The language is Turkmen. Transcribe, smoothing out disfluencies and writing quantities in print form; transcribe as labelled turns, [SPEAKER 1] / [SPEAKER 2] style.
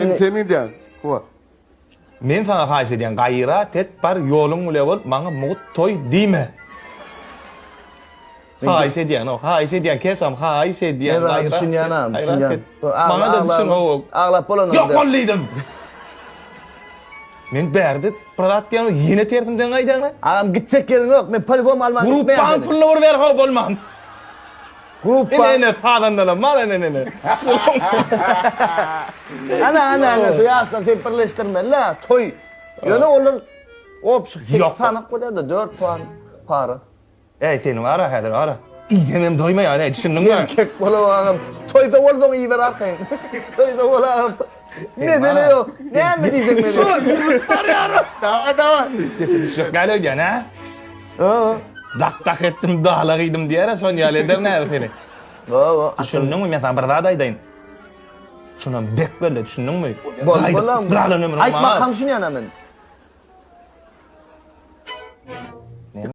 [SPEAKER 1] Sen sen gidýäň. Kuba.
[SPEAKER 2] Men saňa haýyş edýän gaýrat et bar ýoluň bile bol maňa mugt toý diýme. Haýyş edýän o haýyş edýän kesam haýyş edýän
[SPEAKER 3] Men saňa düşünýän agam düşünýän.
[SPEAKER 2] Maňa da düşün o.
[SPEAKER 3] Aglap bolanok.
[SPEAKER 2] Ýok bol diýdim. Men bärde bir zat diýen ýene tersimden gaýdaňa.
[SPEAKER 3] Agam gitjek ýeriň ýok men polibom alman gitmeýän.
[SPEAKER 2] Gruppaň puluny bir ber ho bolman.
[SPEAKER 3] Gruppa.
[SPEAKER 2] Ene ene sazandalam bar ene ene.
[SPEAKER 3] Ana ana ana şu ýaşlar seni birleşdirmeli toý. Ýöne olar obşy 8 sanak bolýar-da 4 sany para.
[SPEAKER 2] Eý seni bara häzir bara. Iýsemem doýmaýan eý düşündiňmi?
[SPEAKER 3] Erkek bolup agam. Toýda bolsaň iýiber arkaýyn. Toýda bol agam. Mesele ýok. Näme diýseň men.
[SPEAKER 2] Şu ýüzüp barýar.
[SPEAKER 1] Dawa dawa.
[SPEAKER 2] Düşjek gäl öýdýän hä?
[SPEAKER 3] Hawa.
[SPEAKER 2] Dak dak etdim dala gyýdym diýer-ä şon ýaly ederin häzir seni.
[SPEAKER 3] Hawa.
[SPEAKER 2] Düşündiňmi men saňa bir zat aýdaýyn. Şunam bek belle düşündiňmi?
[SPEAKER 3] Bol bolam.
[SPEAKER 2] Galan ömrüň
[SPEAKER 3] Aýtmakam düşünýän men.